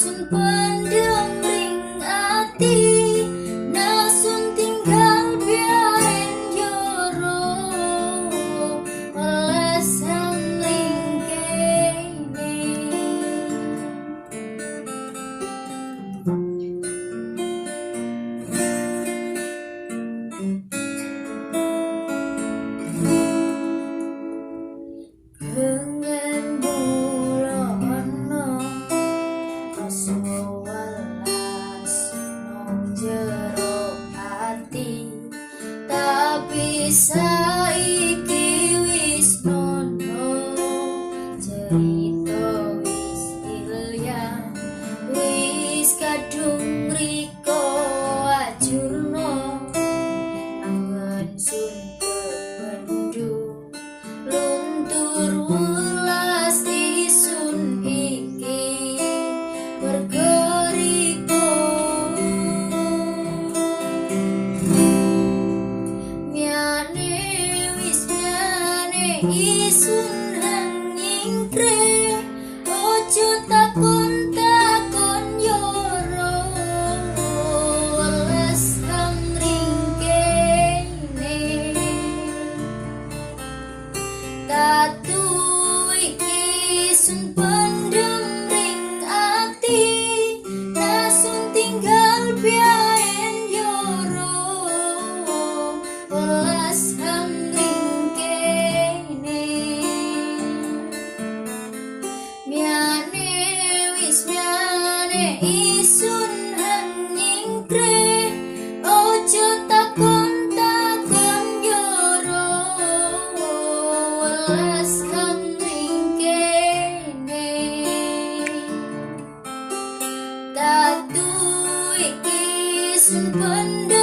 Sun pendem ring ati, nasun tinggal biarin yoro welasan ring kene. Pengen mula ana rasa welas nang jero ati, tapi saiki wis nono cerita wis ilyang, wis kadung riko ajurno angen sun kebendu luntur welas isun iki mergo riko. Miane wis miane isun hang nyingkre, ojo takon takon yoro welas hang ring kene. Tatu iki sun pendem ring ati, nasun tinggal biaen yoro welas hang ring kene. Miane wis miane isun hang nyingkre, ojo takon takon yoro welas hang ring kene. Tatu iki sun pendem